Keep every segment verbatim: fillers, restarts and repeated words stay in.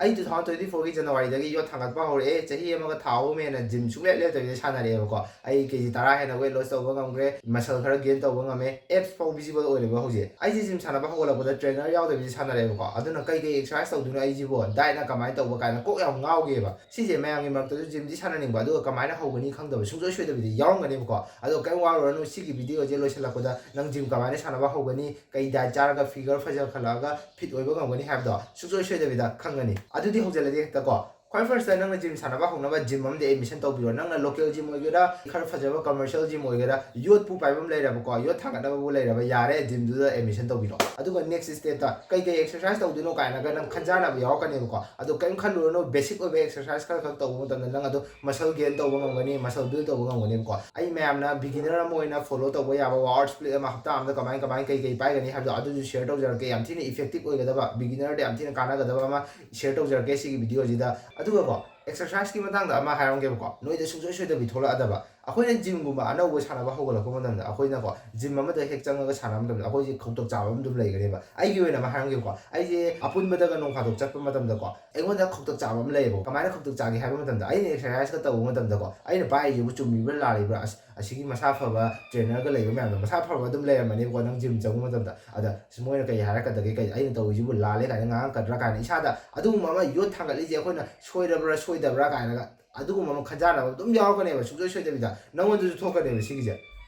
ꯑꯩ two thousand twenty fourꯒꯤ Januaryꯗꯒꯤ ꯌꯣꯠ ꯊꯥꯡꯒꯠꯄ ꯍꯧꯔꯛꯑꯦ꯫ ꯆꯍꯤ ꯑꯃꯒ ꯊꯥ ꯑꯍꯨꯝ ꯍꯦꯟꯅ gym ꯁꯨꯡꯂꯦꯞ ꯂꯦꯞꯇꯕꯤꯗ ꯁꯥꯟꯅꯔꯛꯑꯦꯕꯀꯣ꯫ ꯑꯩ ꯀꯦ ꯖꯤ ꯇꯔꯥ ꯍꯦꯟꯅ weight loss ꯇꯧꯕ ꯉꯝꯈ꯭ꯔꯦ, muscle ꯈꯔ gain ꯇꯧꯕ ꯉꯝꯃꯦ, abs ꯐꯥꯎ visible ꯑꯣꯏꯔꯦꯕ ꯍꯧꯖꯤꯛ꯫ ꯑꯩꯁꯦ gym ꯁꯥꯟꯅꯕ ꯍꯧꯒꯠꯂꯛꯄꯗ trainer ꯌꯥꯎꯗꯕꯤꯗ ꯁꯥꯟꯅꯔꯛꯑꯦꯕꯀꯣ꯫ ꯑꯗꯨꯅ ꯀꯩ ꯀꯩ exercise ꯇꯧꯗꯣꯏꯅꯣ ꯑꯩꯁꯤꯕꯣ, dietꯅ ꯀꯃꯥꯏꯅ ꯇꯧꯕ ꯀꯥꯏꯅ ꯀꯣꯛ ꯌꯥꯝ ꯉꯥꯎꯒꯦꯕ꯫ ꯁꯤꯁꯦ ꯃꯌꯥꯝꯒꯤ ꯃꯔꯛꯇꯁꯨ gymꯗꯤ ꯁꯥꯟꯅꯅꯤꯡꯕ, ꯑꯗꯨꯒ ꯀꯃꯥꯏꯅ ꯍꯧꯒꯅꯤ ꯈꯪꯗꯕ ꯁꯨꯡꯁꯣꯏ ꯁꯣꯏꯗꯕꯤꯗ ꯌꯥꯎꯔꯝꯒꯅꯦꯕꯀꯣ꯫ ꯑꯗꯣ ꯀꯩꯝ ꯋꯥꯔꯨꯔꯅꯨ, ꯁꯤꯒꯤ videoꯁꯦ ꯂꯣꯏꯁꯤꯜꯂꯛꯄꯗ ꯅꯪ gym ꯀꯃꯥꯏꯅ ꯁꯥꯟꯅꯕ ꯍꯧꯒꯅꯤ, ꯀꯩ diet ꯆꯥꯔꯒ figure ꯐꯖꯈꯠꯂꯛꯑꯒ fit ꯑꯣꯏꯕ ꯉꯝꯒꯅꯤ ꯍꯥꯏꯕꯗꯣ ꯁꯨꯡꯁꯣꯏ ꯁꯣꯏꯗꯕꯤꯗ ꯈꯪꯒꯅꯤ꯫ ꯑꯗꯨꯗꯤ ꯍꯧꯖꯤꯜꯂꯁꯦ ꯍꯦꯛꯇꯀꯣ꯫ ꯈ꯭ꯋꯥꯏ firstꯇ ꯅꯪꯅ gym ꯁꯥꯟꯅꯕ ꯍꯧꯅꯕ gym ꯑꯃꯗ admission ꯇꯧꯕꯤꯔꯣ꯫ ꯅꯪꯅ local gym ꯑꯣꯏꯒꯦꯔꯥ, ꯈꯔ ꯐꯖꯕ commercial gym ꯑꯣꯏꯒꯦꯔꯥ, ꯌꯣꯠꯄꯨ ꯄꯥꯏꯕ ꯑꯃ ꯂꯩꯔꯕꯀꯣ, ꯌꯣꯠ ꯊꯥꯡꯒꯠꯅꯕꯕꯨ ꯂꯩꯔꯕ, ꯌꯥꯔꯦ, gymꯗꯨꯗ admission ꯇꯧꯕꯤꯔꯣ꯫ ꯑꯗꯨꯒ next stepꯇ ꯀꯩ ꯀꯩ exercise ꯇꯧꯗꯣꯏꯅꯣ ꯀꯥꯏꯅꯒ ꯅꯪ ꯈꯟꯖꯥꯟꯅꯕ ꯌꯥꯎꯔꯛꯀꯅꯦꯕꯀꯣ꯫ ꯑꯗꯣ ꯀꯩꯝ ꯈꯜꯂꯨꯔꯅꯨ, basic ꯑꯣꯏꯕ exercise ꯈꯔ ꯈꯛ ꯇꯧꯕ ꯃꯇꯝꯗ ꯅꯪ ꯑꯗꯨꯝ muscle gain ꯇꯧꯕ ꯉꯝꯒꯅꯤ, muscle build ꯇꯧꯕ ꯉꯝꯒꯅꯦꯕꯀꯣ꯫ ꯑꯩ ꯃꯌꯥꯝꯅ beginner ꯑꯃ ꯑꯣꯏꯅ follow ꯇꯧꯕ ꯌꯥꯕ workout split ꯑꯃ, ꯍꯞꯇꯥ ꯑꯃꯗ ꯀꯃꯥꯏ ꯀꯃꯥꯏ ꯀꯩ ꯀꯩ ꯄꯥꯏꯒꯅꯤ ꯍꯥꯏꯕꯗꯣ ꯑꯗꯨꯁꯨ share ꯇꯧꯖꯔꯛꯀꯦ꯫ ꯌꯥꯝ ꯊꯤꯅ effective ꯑꯣꯏꯒꯗꯕ, beginnerꯗ ꯌꯥꯝ ꯊꯤꯅ ꯀꯥꯟꯅꯒꯗꯕ ꯑꯃ share ꯇꯧꯖꯔꯛꯀꯦ ꯁꯤꯒꯤ videoꯁꯤꯗ꯫ ꯑꯗꯨꯒꯀꯣ, exerciseꯀꯤ ꯃꯇꯥꯡꯗ ꯑꯃ ꯍꯥꯏꯔꯝꯒꯦꯕꯀꯣ, ꯅꯣꯏꯗ ꯁꯨꯡꯁꯣꯏ ꯁꯣꯏꯗꯕꯤ ꯊꯣꯛꯂꯛꯑꯗꯕ꯫ ꯑꯩꯈꯣꯏꯅ gymꯒꯨꯝꯕ ꯑꯅꯧꯕ ꯁꯥꯟꯅꯕ ꯍꯧꯒꯠꯂꯛꯄ ꯃꯇꯝꯗ, ꯑꯩꯈꯣꯏꯅꯀꯣ, gym ꯑꯃꯗ ꯍꯦꯛ ꯆꯪꯉꯒ ꯁꯥꯟꯅꯕ ꯃꯇꯝꯗ ꯑꯩꯈꯣꯏꯁꯦ ꯈꯧꯇꯛ ꯆꯥꯕ ꯑꯃ ꯑꯗꯨꯝ ꯂꯩꯒꯅꯦꯕ꯫ ꯑꯩꯒꯤ ꯑꯣꯏꯅ ꯑꯃ ꯍꯥꯏꯔꯝꯒꯦꯕꯀꯣ, ꯑꯩꯁꯦ ꯑꯄꯨꯟꯕꯗꯒ ꯅꯣꯡ ꯐꯥꯗꯣꯛ ꯆꯠꯄ ꯃꯇꯝꯗꯀꯣ, ꯑꯩꯉꯣꯟꯗ ꯈꯧꯇꯛ ꯆꯥꯕ ꯑꯃ ꯂꯩꯌꯦꯕ꯫ ꯀꯃꯥꯏꯅ ꯈꯧꯇꯛ ꯆꯥꯒꯦ ꯍꯥꯏꯕ ꯃꯇꯝꯗ, ꯑꯩꯅ exerciseꯀ ꯇꯧꯕ ꯃꯇꯝꯗꯀꯣ, ꯑꯩꯅ ꯄꯥꯏꯔꯤꯁꯤꯕꯨ ꯆꯨꯝꯃꯤꯕ꯭ꯔꯥ ꯂꯥꯜꯂꯤꯕ꯭ꯔꯥ, ꯑꯁ, ꯑꯁꯤꯒꯤ ꯃꯁꯥ ꯐꯕ trainerꯒ ꯂꯩꯕ ꯃꯌꯥꯝꯗꯣ, ꯃꯁꯥ ꯐꯕ ꯑꯗꯨꯝ ꯂꯩꯔꯝꯃꯅꯦꯕꯀꯣ, ꯅꯪ gym ꯆꯪꯕ ꯃꯇꯝꯗ꯫ ꯑꯗ ꯑꯁ, ꯃꯣꯏꯅ ꯀꯩ ꯍꯥꯏꯔꯛꯀꯗꯒꯦ, ꯀꯩ, ꯑꯩꯅ ꯇꯧꯔꯤꯁꯤꯕꯨ ꯂꯥꯜꯂꯦ ꯀꯥꯏꯅ ꯉꯥꯡꯉꯛꯀꯗ꯭ꯔꯥ ꯀꯥꯏꯅ ꯏꯁꯥꯗ ꯑꯗꯨꯒꯨꯝꯕ ꯑꯃ, ꯌꯣꯠ ꯊꯥꯡꯒꯠꯂꯤꯁꯦ ꯑꯩꯈꯣꯏꯅ ꯁꯣꯏꯔꯕ꯭ꯔꯥ ꯁꯣꯏꯗꯕ꯭ꯔꯥ ꯀꯥꯏꯅꯒ ꯑꯗꯨꯒꯨꯝꯕ ꯑꯃ ꯈꯟꯖꯥꯟꯅꯕ ꯑꯗꯨꯝ ꯌꯥꯎꯔꯛꯀꯅꯦꯕ, ꯁꯨꯡꯁꯣꯏ ꯁꯣꯏꯗꯕꯤꯗ ꯅꯪꯉꯣꯟꯗꯁꯨ ꯊꯣꯛꯀꯅꯦꯕ ꯁꯤꯒꯤꯁꯦ꯫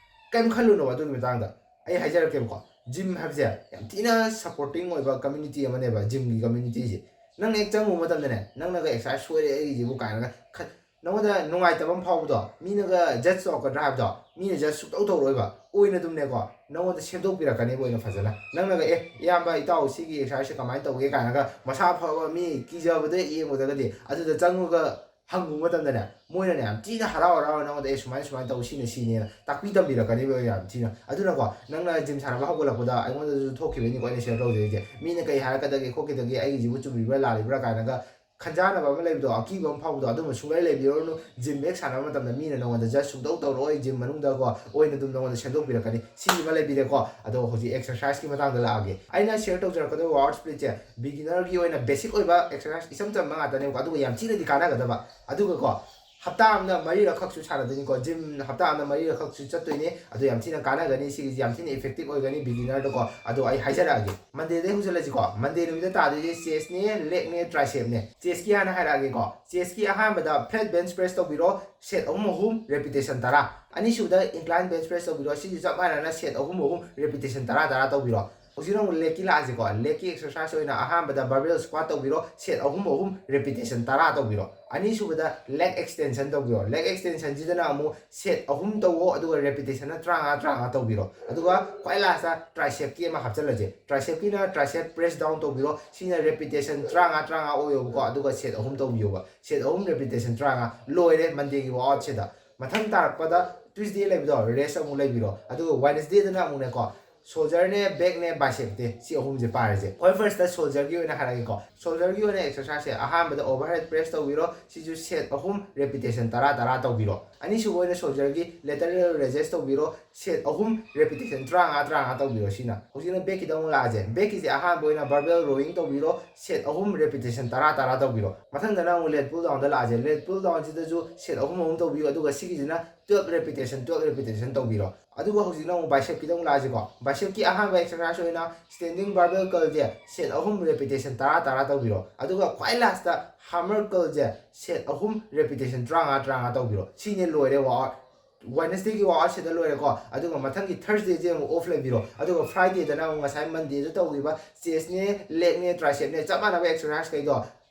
ꯀꯩꯝ ꯈꯜꯂꯨꯅꯣ ꯑꯗꯨꯒꯤ ꯃꯇꯥꯡꯗ꯫ ꯑꯩ ꯍꯥꯏꯖꯔꯛꯀꯦꯕꯀꯣ, gym ꯍꯥꯏꯕꯁꯦ ꯌꯥꯝ ꯊꯤꯅ supporting ꯑꯣꯏꯕ community ꯑꯃꯅꯦꯕ, gymꯒꯤ communityꯁꯦ꯫ ꯅꯪꯅ ꯍꯦꯛ ꯆꯪꯉꯨꯕ ꯃꯇꯝꯗꯅꯦ, ꯅꯪꯅꯒ exercise ꯁꯣꯏꯔꯦ ꯑꯩꯒꯤꯁꯤꯕꯨ ꯀꯥꯏꯅꯒ ꯈ-, ꯅꯉꯣꯟꯗ ꯅꯨꯡꯉꯥꯏꯇꯕ ꯑꯃ ꯐꯥꯎꯕꯗꯣ, ꯃꯤꯅꯒ judge ꯇꯧꯔꯛꯀꯗ꯭ꯔꯥ ꯍꯥꯏꯕꯗꯣ, ꯃꯤꯅ judge ꯁꯨꯛꯇꯧ ꯇꯧꯔꯛꯑꯣꯏꯕ, ꯑꯣꯏꯅ ꯑꯗꯨꯝꯅꯦꯀꯣ, ꯅꯉꯣꯟꯗ ꯁꯦꯝꯗꯣꯛꯄꯤꯔꯛꯀꯅꯦꯕ ꯑꯣꯏꯅ ꯐꯖꯅ꯫ ꯅꯪꯅꯒ, "ꯑꯦ, ꯏꯌꯥꯝꯕ, ꯏꯇꯥꯎ, ꯁꯤꯒꯤ exerciseꯁꯦ ꯀꯃꯥꯏꯅ ꯇꯧꯒꯦ?" ꯀꯥꯏꯅꯒ ꯃꯁꯥ ꯐꯕ ꯃꯤ ꯀꯤꯖꯕꯗꯣ ꯍꯦꯛ ꯌꯦꯡꯕꯗꯒꯗꯤ, ꯑꯗꯨꯗ ꯆꯪꯉꯒ ꯍꯪꯉꯨꯕ ꯃꯇꯝꯗꯅꯦ, ꯃꯣꯏꯅꯅꯦ ꯌꯥꯝ ꯊꯤꯅ ꯍꯔꯥꯎ ꯍꯔꯥꯎꯅ ꯅꯉꯣꯟꯗ, "ꯑꯦ, ꯁꯨꯃꯥꯏꯅ ꯁꯨꯃꯥꯏꯅ ꯇꯧ, ꯁꯤꯅ ꯁꯤꯅꯦꯅ" ꯇꯥꯛꯄꯤ ꯇꯝꯕꯤꯔꯛꯀꯅꯦꯕ ꯌꯥꯝ ꯊꯤꯅ꯫ ꯑꯗꯨꯅꯀꯣ, ꯅꯪꯅ gym ꯁꯥꯟꯅꯕ ꯍꯧꯒꯠꯂꯛꯄꯗ ꯑꯩꯉꯣꯟꯗꯁꯨ ꯊꯣꯛꯈꯤꯕꯩꯅꯤꯀꯣ ꯑꯩꯅ share ꯇꯧꯖꯔꯤꯁꯦ꯫ ꯃꯤꯅ ꯀꯩ ꯍꯥꯏꯔꯛꯀꯗꯒꯦ ꯈꯣꯠꯀꯗꯒꯦ, ꯑꯩꯒꯤꯁꯤꯕꯨ ꯆꯨꯝꯃꯤꯕ꯭ꯔꯥ ꯂꯥꯜꯂꯤꯕ꯭ꯔꯥ ꯀꯥꯏꯅꯒ ꯈꯟꯖꯥꯟꯅꯕ ꯑꯃ ꯂꯩꯕꯗꯣ, ꯑꯀꯤꯕ ꯑꯃ ꯐꯥꯎꯕꯗꯣ, ꯑꯗꯨꯝꯕ ꯁꯨꯡꯂꯩ ꯂꯩꯕꯤꯔꯨꯔꯅꯨ. ꯖꯤꯝ ꯍꯦꯛ ꯁꯥꯟꯅꯕ ꯃꯇꯝꯗ ꯃꯤꯅ ꯅꯉꯣꯟꯗ ꯖꯁ ꯁꯨꯡꯇꯧ ꯇꯧꯔꯛꯑꯣꯏ, ꯖꯤꯝ ꯃꯅꯨꯡꯗꯀꯣ ꯑꯣꯏꯅ ꯑꯗꯨꯝ ꯅꯉꯣꯟꯗ ꯁꯦꯝꯗꯣꯛꯄꯤꯔꯛꯀꯅꯤ꯫ ꯁꯤꯁꯤꯃ ꯂꯩꯕꯤꯔꯦꯀꯣ꯫ ꯑꯗꯣ ꯍꯧꯖꯤꯛ ꯑꯦꯛꯁꯔꯁꯥꯏꯁꯀꯤ ꯃꯇꯥꯡꯗ ꯂꯥꯛꯑꯒꯦ꯫ ꯑꯩꯅ ꯁꯤꯌꯔ ꯇꯧꯖꯔꯛꯀꯗꯕ ꯋꯥꯔꯜ ꯁ꯭ꯄ꯭ꯂꯤꯠꯁꯦ ꯕꯤꯒꯤꯅꯔꯒꯤ ꯑꯣꯏꯅ ꯕꯦꯁꯤꯛ ꯑꯣꯏꯕ ꯑꯦꯛꯁꯔꯁꯥꯏꯁ ꯏꯆꯝ ꯆꯝꯕ ꯉꯥꯛꯇꯅꯦꯕꯀꯣ, ꯑꯗꯨꯒ ꯌꯥꯝ ꯊꯤꯅꯗꯤ ꯀꯥꯟꯅꯒꯗꯕ꯫ ꯑꯗꯨꯒꯀꯣ, ꯍꯞꯇꯥ ꯑꯃꯗ ꯃꯔꯤꯔꯛ ꯈꯛꯁꯨ ꯁꯥꯟꯅꯗꯣꯏꯅꯤꯀꯣ, ꯖꯤꯝ ꯍꯞꯇꯥ ꯑꯃꯗ ꯃꯔꯤꯔꯛ ꯈꯛꯁꯨ ꯆꯠꯇꯣꯏꯅꯦ꯫ ꯑꯗꯣ ꯌꯥꯝ ꯊꯤꯅ ꯀꯥꯟꯅꯒꯅꯤ, ꯁꯤꯒꯤꯁꯤ ꯌꯥꯝ ꯊꯤꯅ ꯏꯐꯦꯛꯇꯤꯞ ꯑꯣꯏꯒꯅꯤ ꯕꯤꯒꯤꯅꯔꯗꯀꯣ꯫ ꯑꯗꯣ ꯑꯩ ꯍꯥꯏꯖꯔꯛꯑꯒꯦ, ꯃꯟꯗꯦꯗꯩ ꯍꯧꯖꯤꯜꯂꯁꯤꯀꯣ꯫ ꯃꯟꯗꯦ ꯅꯨꯃꯤꯠꯇ ꯇꯥꯗꯣꯏꯁꯦ ꯆꯦꯁꯅꯦ, ꯂꯦꯒꯅꯦ, ꯇ꯭ꯔꯥꯏꯁꯦꯞꯅꯦ꯫ ꯆꯦꯁꯀꯤ ꯍꯥꯟꯅ ꯍꯥꯏꯔꯛꯑꯒꯦꯀꯣ꯫ ꯆꯦꯁꯀꯤ ꯑꯍꯥꯟꯕꯗ ꯐ꯭ꯂꯦꯠ ꯕꯦꯟꯆ ꯄ꯭ꯔꯦꯁ ꯇꯧꯕꯤꯔꯣ, ꯁꯦꯠ ꯑꯍꯨꯝ ꯑꯍꯨꯝ, ꯔꯦꯄꯤꯇꯦꯁꯟ ꯇꯔꯥ꯫ ꯑꯅꯤꯁꯨꯕꯗ ꯏꯟꯀ꯭ꯂꯥꯏꯟ ꯕꯦꯟꯆ ꯄ꯭ꯔꯦꯁ ꯇꯧꯕꯤꯔꯣ, ꯁꯤꯁꯨ ꯆꯞ ꯃꯥꯟꯅꯅ ꯁꯦꯠ ꯑꯍꯨꯝ ꯑꯍꯨꯝ, ꯔꯦꯄꯤꯇꯦꯁꯟ ꯇꯔꯥ ꯇꯔꯥ ꯇꯧꯕꯤꯔꯣ꯫ ꯍꯧꯖꯤꯛꯅ ꯑꯃꯨꯛ ꯂꯦꯒꯀꯤ ꯂꯥꯛꯑꯁꯤꯀꯣ꯫ ꯂꯦꯒꯀꯤ ꯑꯦꯛꯁꯔꯁꯥꯏꯁ ꯑꯣꯏꯅ ꯑꯍꯥꯟꯕꯗ ꯕꯥꯔꯕꯦꯜ ꯁ꯭ꯀ꯭ꯋꯥꯠ ꯇꯧꯕꯤꯔꯣ, ꯁꯦꯠ ꯑꯍꯨꯝ ꯑꯍꯨꯝ, ꯔꯦꯄꯤꯇꯦꯁꯟ ꯇꯔꯥ ꯇꯧꯕꯤꯔꯣ꯫ ꯑꯅꯤꯁꯨꯕꯗ ꯂꯦꯒ ꯑꯦꯛꯁꯇꯦꯟꯁꯟ ꯇꯧꯕꯤꯔꯣ꯫ ꯂꯦꯒ ꯑꯦꯛꯁꯇꯦꯟꯁꯟꯁꯤꯗꯅ ꯑꯃꯨꯛ ꯁꯦꯠ ꯑꯍꯨꯝ ꯇꯧꯋꯣ, ꯑꯗꯨꯒ ꯔꯦꯄꯤꯇꯦꯁꯟꯅ ꯇꯔꯥꯃꯉꯥ ꯇꯔꯥꯃꯉꯥ ꯇꯧꯕꯤꯔꯣ꯫ ꯑꯗꯨꯒ ꯈ꯭ꯋꯥꯏ ꯂꯥꯁꯇ ꯇ꯭ꯔꯥꯏꯁꯦꯞꯀꯤ ꯑꯃ ꯍꯥꯞꯆꯤꯜꯂꯁꯦ꯫ ꯇ꯭ꯔꯥꯏꯁꯦꯞꯀꯤꯅ ꯇ꯭ꯔꯥꯏꯁꯦꯞ ꯄ꯭ꯔꯦꯁ ꯗꯥꯎꯟ ꯇꯧꯕꯤꯔꯣ꯫ ꯁꯤꯅ ꯔꯦꯄꯤꯇꯦꯁꯟ ꯇꯔꯥꯃꯉꯥ ꯇꯔꯥꯃꯉꯥ ꯑꯣꯏꯌꯣꯕꯀꯣ, ꯑꯗꯨꯒ ꯁꯦꯠ ꯑꯍꯨꯝ ꯇꯧꯕꯤꯌꯣꯕ꯫ ꯁꯦꯠ ꯑꯍꯨꯝ, ꯔꯦꯄꯤꯇꯦꯁꯟ ꯇꯔꯥꯃꯉꯥ꯫ ꯂꯣꯏꯔꯦ ꯃꯟꯗꯦꯒꯤ ꯋꯥꯛꯑꯥꯎꯠꯁꯤꯗ꯫ ꯃꯊꯪ ꯇꯥꯔꯛꯄꯗ ꯇ꯭ꯌꯨꯁꯗꯦ ꯂꯩꯕꯗꯣ, ꯔꯦꯁ ꯑꯃꯨꯛ ꯂꯩꯕꯤꯔꯣ꯫ ꯑꯗꯨꯒ ꯋꯦꯅꯁꯗꯦꯗꯅ ꯑꯃꯨꯛꯅꯦꯀꯣ, ꯁꯣꯜꯖꯔꯅꯦ, ꯕꯦꯛꯅꯦ, ꯕꯥꯏꯁꯦꯞꯅꯦ, ꯁꯤ ꯑꯍꯨꯝꯁꯦ ꯄꯥꯔꯁꯦ꯫ ꯈ꯭ꯋꯥꯏ ꯐꯥꯔꯁꯇ ꯁꯣꯜꯖꯔꯒꯤ ꯑꯣꯏꯅ ꯍꯥꯏꯔꯒꯦꯀꯣ꯫ ꯁꯣꯜꯖꯔꯒꯤ ꯑꯣꯏꯅ ꯑꯦꯛꯁꯔꯁꯥꯏꯁꯁꯦ ꯑꯍꯥꯟꯕꯗ ꯑꯣꯚꯔꯍꯦꯗ ꯄ꯭ꯔꯦꯁ ꯇꯧꯕꯤꯔꯣ, ꯁꯤꯁꯨ ꯁꯦꯠ ꯑꯍꯨꯝ, ꯔꯦꯄꯤꯇꯦꯁꯟ ꯇꯔꯥ ꯇꯔꯥ ꯇꯧꯕꯤꯔꯣ꯫ ꯑꯅꯤꯁꯨꯕ ꯑꯣꯏꯅ ꯁꯣꯜꯖꯔꯒꯤ ꯂꯦꯇꯔꯦꯜ ꯔꯦꯖꯦꯁ ꯇꯧꯕꯤꯔꯣ, ꯁꯦꯠ ꯑꯍꯨꯝ, ꯔꯦꯄꯤꯇꯦꯁꯟ ꯇꯔꯥꯃꯉꯥ ꯇꯔꯥꯃꯉꯥ ꯇꯧꯕꯤꯔꯣ꯫ ꯁꯤꯅ ꯍꯧꯖꯤꯛꯅ ꯕꯦꯛꯀꯤꯗ ꯑꯃꯨꯛ ꯂꯥꯛꯑꯁꯦ꯫ ꯕꯦꯛꯀꯤꯁꯦ ꯑꯍꯥꯟꯕ ꯑꯣꯏꯅ ꯕꯥꯔꯕꯦꯜ ꯔꯣꯋꯤꯡ ꯇꯧꯕꯤꯔꯣ, ꯁꯦꯠ ꯑꯍꯨꯝ, ꯔꯦꯄꯤꯇꯦꯁꯟ ꯇꯔꯥ ꯇꯔꯥ ꯇꯧꯕꯤꯔꯣ꯫ ꯃꯊꯪꯗꯅ ꯑꯃꯨꯛ ꯂꯦꯠ ꯄꯨꯜ ꯗꯥꯎꯟꯗ ꯂꯥꯛꯑꯁꯦ꯫ ꯂꯦꯠ ꯄꯨꯜ ꯗꯥꯎꯟꯁꯤꯗꯁꯨ ꯁꯦꯠ ꯑꯍꯨꯝ ꯑꯍꯨꯝ ꯇꯧꯕꯤꯌꯨ, ꯑꯗꯨꯒ ꯁꯤꯒꯤꯁꯤꯅ ꯇꯨꯌꯦꯜꯞ ꯔꯦꯄꯤꯇꯦꯁꯟ, ꯇꯨꯌꯦꯜꯞ ꯔꯦꯄꯤꯇꯦꯁꯟ ꯇꯧꯕꯤꯔꯣ꯫ ꯑꯗꯨꯒ ꯍꯧꯖꯤꯛꯅ ꯑꯃꯨꯛ ꯕꯥꯏꯁꯦꯞꯀꯤꯗ ꯑꯃꯨꯛ ꯂꯥꯛꯑꯁꯤꯀꯣ꯫ ꯕꯥꯏꯁꯦꯞꯀꯤ ꯑꯍꯥꯟꯕ ꯑꯦꯛꯁꯔꯁꯥꯏꯁ ꯑꯣꯏꯅ ꯁ꯭ꯇꯦꯟꯗꯤꯡ ꯕꯥꯔꯕꯦꯜ ꯀꯜꯁꯦ ꯁꯦꯠ ꯑꯍꯨꯝ, ꯔꯦꯄꯤꯇꯦꯁꯟ ꯇꯔꯥ ꯇꯔꯥ ꯇꯧꯕꯤꯔꯣ꯫ ꯑꯗꯨꯒ ꯈ꯭ꯋꯥꯏ ꯂꯥꯁꯇ ꯍꯥꯃꯔ ꯀꯜꯁꯦ ꯁꯦꯠ ꯑꯍꯨꯝ, ꯔꯦꯄꯤꯇꯦꯁꯟ ꯇꯔꯥꯃꯉꯥ ꯇꯔꯥꯃꯉꯥ ꯇꯧꯕꯤꯔꯣ꯫ ꯁꯤꯅꯦ, ꯂꯣꯏꯔꯦ ꯋꯥꯛꯑꯥꯎꯠ꯫ ꯋꯦꯅꯁꯗꯦꯒꯤ ꯋꯥꯛꯑꯥꯎꯠꯁꯤꯗ ꯂꯣꯏꯔꯦꯀꯣ꯫ ꯑꯗꯨꯒ ꯃꯊꯪꯒꯤ ꯊꯔꯁꯗꯦꯁꯦ ꯑꯃꯨꯛ ꯑꯣꯐ ꯂꯩꯕꯤꯔꯣ꯫ ꯑꯗꯨꯒ ꯐ꯭ꯔꯥꯏꯗꯦꯗꯅ ꯑꯃꯨꯛ ꯉꯁꯥꯏ ꯃꯟꯗꯦꯗ ꯇꯧꯈꯤꯕ ꯆꯦꯁꯅꯦ, ꯂꯦꯒꯅꯦ, ꯇ꯭ꯔꯥꯏꯁꯦꯞꯅꯦ, ꯆꯞ ꯃꯥꯟꯅꯕ ꯑꯦꯛꯁꯔꯁꯥꯏꯁ ꯀꯩꯗꯣ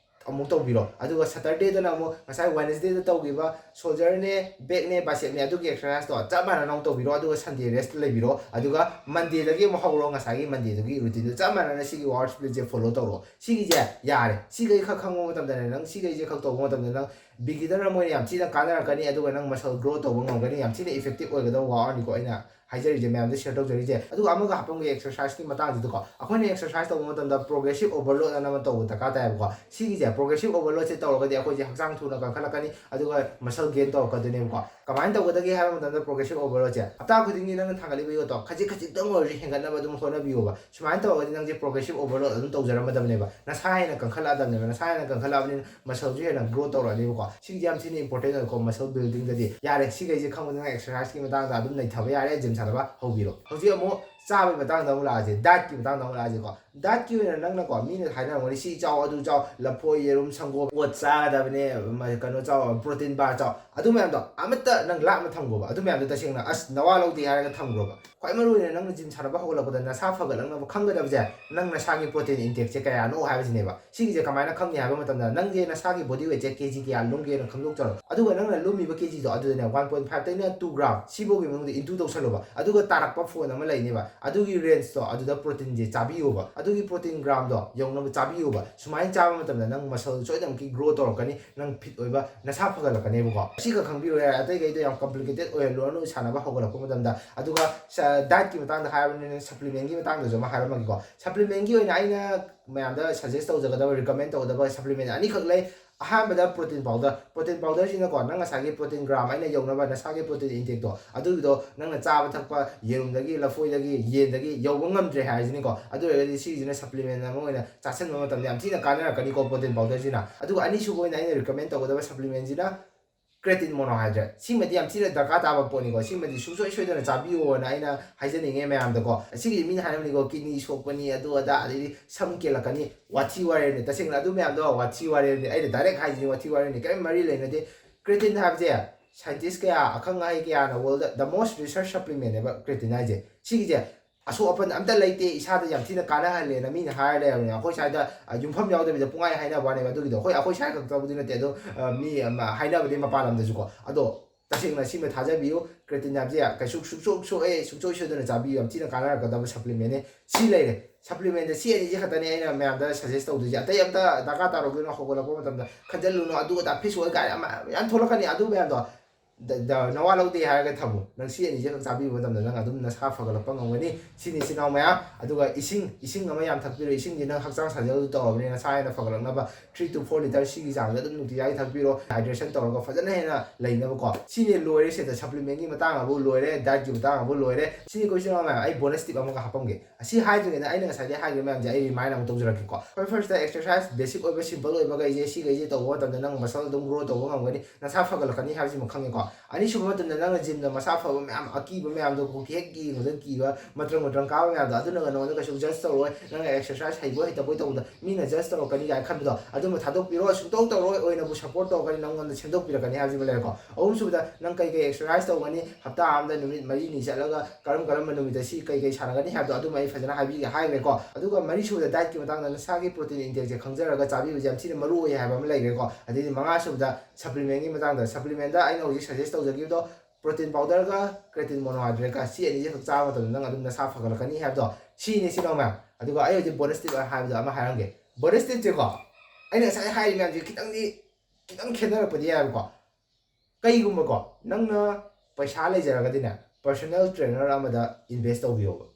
ꯑꯃꯨꯛ ꯇꯧꯕꯤꯔꯣ꯫ ꯑꯗꯨꯒ ꯁꯇꯔꯗꯦꯗꯅ ꯑꯃꯨꯛ ꯉꯁꯥꯏ ꯋꯦꯅꯁꯗꯦꯗ ꯇꯧꯈꯤꯕ ꯁꯣꯜꯖꯔꯅꯦ, ꯕꯦꯛꯅꯦ, ꯕꯥꯏꯁꯦꯞꯅꯦ, ꯑꯗꯨꯒꯤ ꯑꯦꯛꯁꯔꯁꯥꯏꯁꯇꯣ ꯆꯞ ꯃꯥꯟꯅꯅ ꯑꯃꯨꯛ ꯇꯧꯕꯤꯔꯣ꯫ ꯑꯗꯨꯒ ꯁꯟꯗꯦ ꯔꯦꯁ ꯂꯩꯕꯤꯔꯣ꯫ ꯑꯗꯨꯒ ꯃꯟꯗꯦꯗꯒꯤ ꯑꯃꯨꯛ ꯍꯧꯔꯣ, ꯉꯁꯥꯏꯒꯤ ꯃꯟꯗꯦꯗꯨꯒꯤ ꯔꯨꯇꯤꯟꯗꯣ ꯆꯞ ꯃꯥꯟꯅꯅ ꯁꯤꯒꯤ ꯋꯥꯔꯜ ꯁ꯭ꯄ꯭ꯂꯤꯠꯁꯦ ꯐꯣꯂꯣ ꯇꯧꯔꯣ꯫ ꯁꯤꯒꯤꯁꯦ ꯌꯥꯔꯦ꯫ ꯁꯤꯈꯩ ꯈꯛ ꯈꯪꯕ ꯃꯇꯝꯗꯅꯦ ꯅꯪ, ꯁꯤꯈꯩꯁꯦ ꯈꯛ ꯇꯧꯕ ꯃꯇꯝꯗ ꯅꯪ Beginner ꯑꯃ ꯑꯣꯏꯅ ꯌꯥꯝ ꯊꯤꯅ ꯀꯥꯟꯅꯔꯛꯀꯅꯤ, ꯑꯗꯨꯒ ꯅꯪ muscle grow ꯇꯧꯕ ꯉꯝꯒꯅꯤ, ꯌꯥꯝ ꯊꯤꯅ effective ꯑꯣꯏꯒꯗꯕ workoutꯅꯤꯀꯣ ꯑꯩꯅ ꯍꯥꯏꯖꯔꯤꯁꯦ, ꯃꯌꯥꯝꯗ share ꯇꯧꯖꯔꯤꯁꯦ꯫ ꯑꯗꯨꯒ ꯑꯃꯒ ꯍꯥꯞꯄꯝꯒꯦ exerciseꯀꯤ ꯃꯇꯥꯡꯁꯤꯗꯀꯣ꯫ ꯑꯩꯈꯣꯏꯅ exercise ꯇꯧꯕ ꯃꯇꯝꯗ progressive overload ꯑꯅ ꯑꯃ ꯇꯧꯕ ꯗꯔꯀꯥꯔ ꯇꯥꯏꯌꯦꯕꯀꯣ꯫ ꯁꯤꯒꯤꯁꯦ progressive overloadꯁꯦ ꯇꯧꯔꯒꯗꯤ ꯑꯩꯈꯣꯏꯁꯦ ꯍꯛꯆꯥꯡ ꯊꯨꯅ ꯀꯟꯈꯠꯂꯛꯀꯅꯤ, ꯑꯗꯨꯒ muscle gain ꯇꯧꯔꯛꯀꯗꯣꯏꯅꯦꯕꯀꯣ꯫ ꯀꯃꯥꯏꯅ ꯇꯧꯒꯗꯒꯦ ꯍꯥꯏꯕ ꯃꯇꯝꯗ progressive overloadꯁꯦ ꯍꯞꯇꯥ ꯈꯨꯗꯤꯡꯒꯤ ꯅꯪꯅ ꯊꯥꯡꯒꯠꯂꯤꯕ ꯌꯣꯠꯇꯣ ꯈꯖꯤꯛ ꯈꯖꯤꯛꯇꯪ ꯑꯣꯏꯔꯁꯨ ꯍꯦꯟꯒꯠꯅꯕ ꯑꯗꯨꯝ ꯍꯣꯠꯅꯕꯤꯌꯣꯕ꯫ ꯁꯨꯃꯥꯏꯅ ꯇꯧꯔꯒꯗꯤ ꯅꯪꯁꯦ progressive overload ꯑꯗꯨꯝ ꯇꯧꯖꯔꯝꯃꯗꯕꯅꯦꯕ, ꯅꯁꯥ ꯍꯦꯟꯅ ꯀꯟꯈꯠꯂꯛꯑꯗꯕꯅꯦꯕ꯫ ꯅꯁꯥ ꯍꯦꯟꯅ ꯀꯟꯈꯠꯂꯛꯑꯕꯅꯤꯅ muscleꯁꯨ ꯍꯦꯟꯅ grow ꯇꯧꯔꯛꯑꯅꯤꯕꯀꯣ꯫ ꯁꯤꯒꯤꯗꯤ ꯌꯥꯝ ꯊꯤꯅ important ꯑꯣꯏꯀꯣ muscle buildingꯗꯗꯤ꯫ ꯌꯥꯔꯦ, ꯁꯤꯈꯩꯁꯦ ꯈꯪꯕꯗ ꯅꯪ exerciseꯀꯤ ꯃꯇꯥꯡꯗ ꯑꯗꯨꯝ ꯅꯩꯊꯕ ꯌꯥꯔꯦ, gym ꯁꯥꯟꯅꯕ ꯍꯧꯕꯤꯔꯣ꯫ ꯍꯧꯖꯤꯛ ꯑꯃꯨꯛ ꯆꯥꯕꯒꯤ ꯃꯇꯥꯡꯗ ꯑꯃꯨꯛ ꯂꯥꯛꯑꯁꯦ, dietꯀꯤ ꯃꯇꯥꯡꯗ ꯑꯃꯨꯛ ꯂꯥꯛꯑꯁꯦꯀꯣ꯫ Dietꯀꯤ ꯑꯣꯏꯅ ꯅꯪꯅꯀꯣ, ꯃꯤꯅ ꯍꯥꯏꯅꯔꯝꯒꯅꯤ, "ꯁꯤ ꯆꯥꯎ, ꯑꯗꯨ ꯆꯥꯎ, ꯂꯐꯣꯏ, ꯌꯦꯔꯨꯝ, ꯁꯪꯒꯣꯝ, oats ꯆꯥꯒꯗꯕꯅꯦ, ꯃ-, ꯀꯩꯅꯣ ꯆꯥꯎ, protein bar ꯆꯥꯎ", ꯑꯗꯨ ꯃꯌꯥꯝꯗꯣ ꯑꯃꯠꯇ ꯅꯪ ꯂꯥꯞꯅ ꯊꯝꯈꯣꯕ꯫ ꯑꯗꯨ ꯃꯌꯥꯝꯗꯣ ꯇꯁꯦꯡꯅ ꯑꯁ ꯅꯋꯥ ꯂꯧꯗꯦ ꯍꯥꯏꯔꯒ ꯊꯝꯈ꯭ꯔꯣꯕ꯫ ꯈ꯭ꯋꯥꯏ ꯃꯔꯨ ꯑꯣꯏꯅ ꯅꯪꯅ gym ꯁꯥꯟꯅꯕ ꯍꯧꯒꯠꯂꯛꯄꯗ ꯅꯁꯥ ꯐꯒꯠꯂꯛꯅꯕ ꯈꯪꯒꯗꯕꯁꯦ ꯅꯪ ꯅꯁꯥꯒꯤ protein intakeꯁꯦ ꯀꯌꯥꯅꯣ ꯍꯥꯏꯕꯁꯤꯅꯦꯕ꯫ ꯁꯤꯒꯤꯁꯦ ꯀꯃꯥꯏꯅ ꯈꯪꯅꯤ ꯍꯥꯏꯕ ꯃꯇꯝꯗ ꯅꯪꯁꯦ ꯅꯁꯥꯒꯤ body weightꯁꯦ KG ꯀꯌꯥ ꯂꯨꯝꯒꯦꯅ ꯈꯪꯗꯣꯛꯆꯔꯣ꯫ ꯑꯗꯨꯒ ꯅꯪꯅ ꯂꯨꯝꯃꯤꯕ KGꯗꯣ ꯑꯗꯨꯗꯅꯦ one point fiveꯇꯩꯅ two gram ꯁꯤꯐꯥꯎꯒꯤ ꯃꯅꯨꯡꯗ into ꯇꯧꯁꯜꯂꯣꯕ꯫ ꯑꯗꯨꯒ ꯇꯥꯔꯛꯄ ꯐꯣꯟ ꯑꯃ ꯂꯩꯅꯦꯕ, ꯑꯗꯨꯒꯤ rangeꯇꯣ ꯑꯗꯨꯗ proteinꯁꯦ ꯆꯥꯕꯤꯌꯣꯕ꯫ ꯑꯗꯨꯒꯤ protein gramꯗꯣ ꯌꯧꯅꯕ ꯆꯥꯕꯤꯌꯣꯕ꯫ ꯁꯨꯃꯥꯏꯅ ꯆꯥꯕ ꯃꯇꯝꯗ ꯅꯪ muscle ꯁꯣꯏꯗꯅꯃꯛꯀꯤ grow ꯇꯧꯔꯛꯀꯅꯤ, ꯅꯪ fit ꯑꯣꯏꯕ, ꯅꯁꯥ ꯐꯒꯠꯂꯛꯀꯅꯦꯕꯀꯣ꯫ ꯁꯤꯒ ꯈꯪꯕꯤꯔꯣ ꯌꯥꯔꯦ, ꯑꯇꯩꯈꯩꯗꯣ ꯌꯥꯝ complicated ꯑꯣꯏꯍꯜꯂꯨꯔꯅꯨ ꯁꯥꯟꯅꯕ ꯍꯧꯒꯠꯂꯛꯄ ꯃꯇꯝꯗ꯫ ꯑꯗꯨꯒ ꯁ-, dietꯀꯤ ꯃꯇꯥꯡꯗ ꯍꯥꯏꯔꯕꯅꯤꯅ supplementꯀꯤ ꯃꯇꯥꯡꯗꯁꯨ ꯑꯃ ꯍꯥꯏꯔꯝꯃꯒꯦꯀꯣ꯫ Supplementꯀꯤ ꯑꯣꯏꯅ ꯑꯩꯅ ꯃꯌꯥꯝꯗ suggest ꯇꯧꯖꯒꯗꯕ, recommend ꯇꯧꯒꯗꯕ supplement ꯑꯅꯤꯈꯛ ꯂꯩ꯫ ꯑꯍꯥꯟꯕꯗ protein powder꯫ Protein powderꯁꯤꯅꯀꯣ, ꯅꯪ ꯉꯁꯥꯏꯒꯤ protein gram ꯑꯩꯅ ꯌꯧꯅꯕ ꯅꯁꯥꯒꯤ protein intakeꯇꯣ, ꯑꯗꯨꯒꯤꯗꯣ ꯅꯪꯅ ꯆꯥꯕ ꯊꯛꯄ ꯌꯦꯔꯨꯝꯗꯒꯤ, ꯂꯐꯣꯏꯗꯒꯤ, ꯌꯦꯟꯗꯒꯤ ꯌꯧꯕ ꯉꯝꯗ꯭ꯔꯦ ꯍꯥꯏꯔꯁꯤꯅꯦꯀꯣ, ꯑꯗꯨ ꯑꯣꯏꯔꯒꯗꯤ ꯁꯤꯒꯤꯁꯤꯅ supplement ꯑꯃ ꯑꯣꯏꯅ ꯆꯥꯁꯤꯟꯕ ꯃꯇꯝꯗ ꯌꯥꯝ ꯊꯤꯅ ꯀꯥꯟꯅꯔꯛꯀꯅꯤꯀꯣ protein powderꯁꯤꯅ꯫ ꯑꯗꯨꯒ ꯑꯅꯤꯁꯨꯕ ꯑꯣꯏꯅ ꯑꯩꯅ recommend ꯇꯧꯒꯗꯕ supplementꯁꯤꯅ creatine monohydrate꯫ ꯁꯤꯃꯗꯤ ꯌꯥꯝ ꯊꯤꯅ ꯗꯔꯀꯥꯔ ꯇꯥꯕ ꯄꯣꯠꯅꯤꯀꯣ꯫ ꯁꯤꯃꯗꯤ ꯁꯨꯡꯁꯣꯏ ꯁꯣꯏꯗꯅ ꯆꯥꯕꯤꯌꯣꯅ ꯑꯩꯅ ꯍꯥꯏꯖꯅꯤꯡꯉꯦ ꯃꯌꯥꯝꯗꯀꯣ꯫ ꯑꯁꯤꯒꯤꯗꯤ ꯃꯤꯅ ꯍꯥꯏꯔꯝꯅꯤꯀꯣ, kidney ꯁꯣꯛꯄꯅꯤ, ꯑꯗꯨ ꯑꯗꯥ, ꯑꯗꯩꯗꯤ ꯁꯝ ꯀꯦꯜꯂꯛꯀꯅꯤ, ꯋꯥꯊꯤ ꯋꯥꯔꯦꯝꯅꯤ꯫ ꯇꯁꯦꯡꯅ ꯑꯗꯨ ꯃꯌꯥꯝꯗꯣ ꯋꯥꯊꯤ ꯋꯥꯔꯦꯝꯅꯤ꯫ ꯑꯩꯅ direct ꯍꯥꯏꯁꯤꯅꯤ, ꯋꯥꯊꯤ ꯋꯥꯔꯦꯝꯅꯤ, ꯀꯔꯤꯝ ꯃꯔꯤ ꯂꯩꯅꯗꯦ꯫ Creatine ꯍꯥꯏꯕꯁꯦ scientist ꯀꯌꯥ, ꯑꯈꯪ ꯑꯍꯩ ꯀꯌꯥꯅ worldꯗ the most research supplementꯅꯦꯕ creatine ꯍꯥꯏꯁꯦ꯫ ꯁꯤꯒꯤꯁꯦ ꯑꯁꯣꯛ ꯑꯄꯟ ꯑꯝꯇ ꯂꯩꯇꯦ, ꯏꯁꯥꯗ ꯌꯥꯝ ꯊꯤꯅ ꯀꯥꯟꯅꯍꯜꯂꯦꯅ ꯃꯤꯅ ꯍꯥꯏꯔ ꯂꯩꯔꯕꯅꯦ꯫ ꯑꯩꯈꯣꯏ ꯁ꯭ꯋꯥꯏꯗ, ꯑ, ꯌꯨꯝꯐꯝ ꯌꯥꯎꯗꯕꯤꯗ ꯄꯨꯡꯍꯥꯏ ꯍꯥꯏꯅꯕ ꯋꯥꯅꯦꯕ꯫ ꯑꯗꯨꯒꯤꯗꯣ ꯑꯩꯈꯣꯏ, ꯑꯩꯈꯣꯏ ꯁ꯭ꯋꯥꯏ ꯈꯛꯇꯕꯨꯗꯤ ꯅꯠꯇꯦ, ꯑꯗꯣ, ꯑ, ꯃꯤ ꯑꯃ ꯍꯥꯏꯅꯕꯗꯤ ꯃꯄꯥꯟ ꯂꯝꯗꯁꯨꯀꯣ꯫ ꯑꯗꯣ ꯇꯁꯦꯡꯅ ꯁꯤꯃ ꯊꯥꯖꯕꯤꯌꯨ, creatine ꯍꯥꯏꯕꯁꯦ ꯀꯩꯁꯨ ꯁꯨꯡꯁꯣꯛ ꯁꯣꯛꯑꯦ, ꯁꯨꯡꯁꯣꯏ ꯁꯣꯏꯗꯅ ꯆꯥꯕꯤꯌꯨ, ꯌꯥꯝ ꯊꯤꯅ ꯀꯥꯟꯅꯔꯛꯀꯗꯕ supplementꯅꯦ꯫ ꯁꯤ ꯂꯩꯔꯦ꯫ ꯁꯄ꯭ꯂꯤꯃꯦꯟꯗ ꯁꯤ ꯑꯅꯤꯁꯦ ꯈꯛꯇꯅꯦ ꯑꯩꯅ ꯃꯌꯥꯝꯗ ꯁꯖꯦꯁ ꯇꯧꯗꯣꯏꯁꯦ꯫ ꯑꯇꯩ ꯑꯝꯇ ꯗꯔꯀꯥꯔ ꯇꯥꯔꯨꯒꯅꯣ꯫ ꯍꯧꯒꯠꯂꯛꯄ ꯃꯇꯝꯗ ꯈꯟꯖꯜꯂꯨꯅꯣ, ꯑꯗꯨ ꯑꯗꯥ ꯐꯤꯁ ꯑꯣꯏ ꯀꯥꯏꯅ ꯑꯃ ꯌꯥꯝ ꯊꯣꯛꯂꯛꯀꯅꯤ꯫ ꯑꯗꯨ ꯃꯌꯥꯝꯗꯣ ꯅꯋꯥ ꯂꯧꯗꯦ ꯍꯥꯏꯔꯒ ꯊꯝꯃꯨ꯫ ꯅꯪ ꯁꯤ ꯑꯅꯤꯁꯦ ꯈꯛ ꯆꯥꯕꯤꯕ ꯃꯇꯝꯗ ꯅꯪ ꯑꯗꯨꯝ ꯅꯁꯥ ꯐꯒꯠꯂꯛꯄ ꯉꯝꯒꯅꯤ꯫ ꯁꯤꯅꯤ ꯏꯆꯤꯟ ꯏꯅꯥꯎ ꯃꯌꯥꯝ꯫ ꯑꯗꯨꯒ ꯏꯁꯤꯡ, ꯏꯁꯤꯡ ꯑꯃ ꯌꯥꯝ ꯊꯛꯄꯤꯔꯣ꯫ ꯏꯁꯤꯡꯁꯦ ꯅꯪ ꯍꯛꯆꯥꯡ ꯁꯥꯖꯦꯜ ꯇꯧꯔꯕꯅꯤꯅ ꯅꯁꯥ ꯍꯦꯟꯅ ꯐꯒꯠꯂꯛꯅꯕ three to four litre ꯁꯤꯒꯤ ꯆꯥꯡꯁꯦ ꯑꯗꯨꯝ ꯅꯨꯡꯇꯤꯖꯥꯒꯤ ꯊꯛꯄꯤꯔꯣ꯫ Hydration ꯇꯧꯔꯒ ꯐꯖꯅ ꯍꯦꯟꯅ ꯂꯩꯅꯕꯀꯣ꯫ ꯁꯤꯅꯦ ꯂꯣꯏꯔꯦ꯫ ꯁꯤꯗ ꯁꯄ꯭ꯂꯤꯃꯦꯟꯒꯤ ꯃꯇꯥꯡ ꯑꯃꯕꯨ ꯂꯣꯏꯔꯦ, ꯗꯥꯏꯠꯀꯤ ꯃꯇꯥꯡ ꯑꯃꯕꯨ ꯂꯣꯏꯔꯦ꯫ ꯁꯤꯅꯤ ꯑꯩꯈꯣꯏ ꯏꯆꯤꯟ ꯏꯅꯥꯎ ꯃꯌꯥꯝ꯫ ꯑꯩ ꯕꯣꯅꯁ ꯇꯤꯞ ꯑꯃꯒ ꯍꯥꯞꯄꯝꯒꯦ꯫ ꯑꯁꯤ ꯍꯥꯏꯗ꯭ꯔꯤꯉꯩꯗ ꯑꯩꯅ ꯉꯁꯥꯏꯗꯩ ꯍꯥꯏꯈꯤꯕ ꯃꯌꯥꯝꯁꯦ ꯑꯩ ꯔꯤꯃꯥꯏꯟ ꯑꯃꯨꯛ ꯇꯧꯖꯔꯛꯀꯦꯀꯣ꯫ ꯈ꯭ꯋꯥꯏ ꯐꯥꯔꯁꯇ ꯑꯦꯛꯁꯔꯁꯥꯏꯁ ꯕꯦꯁꯤꯛ ꯑꯣꯏꯕ ꯁꯤꯝꯄꯜ ꯑꯣꯏꯕꯈꯩꯁꯦ, ꯁꯤꯈꯩꯁꯦ ꯇꯧꯕ ꯃꯇꯝꯗ ꯅꯪ ꯃꯁꯜ ꯑꯗꯨꯝ ꯒ꯭ꯔꯣ ꯇꯧꯕ ꯉꯝꯒꯅꯤ, ꯅꯁꯥ ꯐꯒꯠꯂꯛꯀꯅꯤ ꯍꯥꯏꯕꯁꯤꯃ ꯈꯪꯉꯦꯀꯣ꯫ ꯑꯅꯤꯁꯨꯕ ꯃꯇꯝꯗ ꯅꯪꯅ ꯖꯤꯝꯗ ꯃꯁꯥ ꯐꯕ ꯃꯌꯥꯝ, ꯑꯀꯤꯕ ꯃꯌꯥꯝꯗꯣ, ꯍꯦꯛ ꯌꯦꯡꯕꯗ ꯀꯤꯕ, ꯃꯇ꯭ꯔꯪ ꯃꯇ꯭ꯔꯪ ꯀꯥꯕ ꯃꯌꯥꯝꯗꯣ, ꯑꯗꯨꯅꯒ ꯅꯉꯣꯟꯗ ꯀꯩꯁꯨ ꯖꯁ ꯇꯧꯔꯣꯏ꯫ ꯅꯪꯅ ꯑꯦꯛꯁꯔꯁꯥꯏꯁ ꯍꯩꯕꯣꯏ ꯍꯩꯇꯕꯣꯏ ꯇꯧꯕꯗ ꯃꯤꯅ ꯖꯁ ꯇꯧꯔꯛꯀꯅꯤ ꯀꯥꯏꯅ ꯈꯟꯕꯗꯣ, ꯑꯗꯨꯝꯕ ꯊꯥꯗꯣꯛꯄꯤꯔꯣ꯫ ꯁꯨꯡꯇꯧ ꯇꯧꯔꯣꯏ, ꯑꯣꯏꯅꯕꯨ ꯁꯞꯄꯣꯔꯠ ꯇꯧꯔꯛꯀꯅꯤ, ꯅꯉꯣꯟꯗ ꯁꯦꯝꯗꯣꯛꯄꯤꯔꯛꯀꯅꯤ ꯍꯥꯏꯕꯁꯤꯃ ꯂꯩꯔꯦꯀꯣ꯫ ꯑꯍꯨꯝꯁꯨꯕꯗ ꯅꯪ ꯀꯩ ꯀꯩ ꯑꯦꯛꯁꯔꯁꯥꯏꯁ ꯇꯧꯒꯅꯤ, ꯍꯞꯇꯥ ꯑꯃꯗ ꯅꯨꯃꯤꯠ ꯃꯔꯤꯅꯤ ꯆꯠꯂꯒ ꯀꯔꯝ ꯀꯔꯝꯕ ꯅꯨꯃꯤꯠꯇ ꯁꯤ ꯀꯩ ꯀꯩ ꯁꯥꯟꯅꯒꯅꯤ ꯍꯥꯏꯕꯗꯣ ꯑꯗꯨꯝ ꯑꯩ ꯐꯖꯅ ꯍꯥꯏꯕꯤꯒꯦ ꯍꯥꯏꯈ꯭ꯔꯦꯀꯣ꯫ ꯑꯗꯨꯒ ꯃꯔꯤꯁꯨꯕꯗ ꯗꯥꯏꯠꯀꯤ ꯃꯇꯥꯡꯗ ꯅꯁꯥꯒꯤ ꯄ꯭ꯔꯣꯇꯤꯟ ꯏꯟꯇꯦꯛꯁꯦ ꯈꯪꯖꯔꯒ ꯆꯥꯕꯤꯕꯁꯦ ꯌꯥꯝ ꯊꯤꯅ ꯃꯔꯨ ꯑꯣꯏ ꯍꯥꯏꯕ ꯑꯃ ꯂꯩꯈ꯭ꯔꯦꯀꯣ꯫ ꯑꯗꯩꯗꯤ ꯃꯉꯥꯁꯨꯕꯗ ꯁꯄ꯭ꯂꯤꯃꯦꯟꯒꯤ ꯃꯇꯥꯡꯗ, ꯁꯄ꯭ꯂꯤꯃꯦꯟꯗ ꯑꯩꯅ ꯍꯧꯖꯤꯛ ꯁꯖꯦꯁ ꯇꯧꯖꯈꯤꯕꯗꯣ, ꯄ꯭ꯔꯣꯇꯤꯟ ꯄꯥꯎꯗꯔꯒ ꯀ꯭ꯔꯦꯇꯤꯟ ꯃꯣꯅꯣꯍꯥꯏꯗ꯭ꯔꯦꯠꯀ, ꯁꯤ ꯑꯅꯤꯁꯦ ꯈꯛ ꯆꯥꯕ ꯃꯇꯝꯗ ꯅꯪ ꯑꯗꯨꯝ ꯅꯁꯥ ꯐꯒꯠꯂꯛꯀꯅꯤ ꯍꯥꯏꯕꯗꯣ ꯁꯤꯅꯤ ꯏꯆꯤꯟ ꯏꯅꯥꯎ ꯃꯌꯥꯝ꯫ ꯑꯗꯨꯒ ꯑꯩ ꯍꯧꯖꯤꯛ ꯕꯣꯅꯁ ꯇꯤꯞ ꯍꯥꯏꯕꯗꯣ ꯑꯃ ꯍꯥꯏꯔꯝꯒꯦ꯫ ꯕꯣꯅꯁ ꯇꯤꯞꯁꯦꯀꯣ, ꯑꯩꯅ ꯉꯁꯥꯏ ꯍꯥꯏꯔꯤ ꯃꯌꯥꯝꯁꯦ ꯈꯤꯇꯪꯗꯤ, ꯈꯤꯇꯪ ꯈꯦꯠꯅꯔꯛꯄꯗꯤ ꯌꯥꯏꯕꯀꯣ꯫ ꯀꯩꯒꯨꯝꯕꯀꯣ, ꯅꯪꯅ ꯄꯩꯁꯥ ꯂꯩꯖꯔꯒꯗꯤꯅꯦ, ꯄꯔꯁꯣꯅꯦꯜ ꯇ꯭ꯔꯦꯅꯔ ꯑꯃꯗ ꯏꯟꯚꯦꯁ ꯇꯧꯕꯤꯌꯣꯕ꯫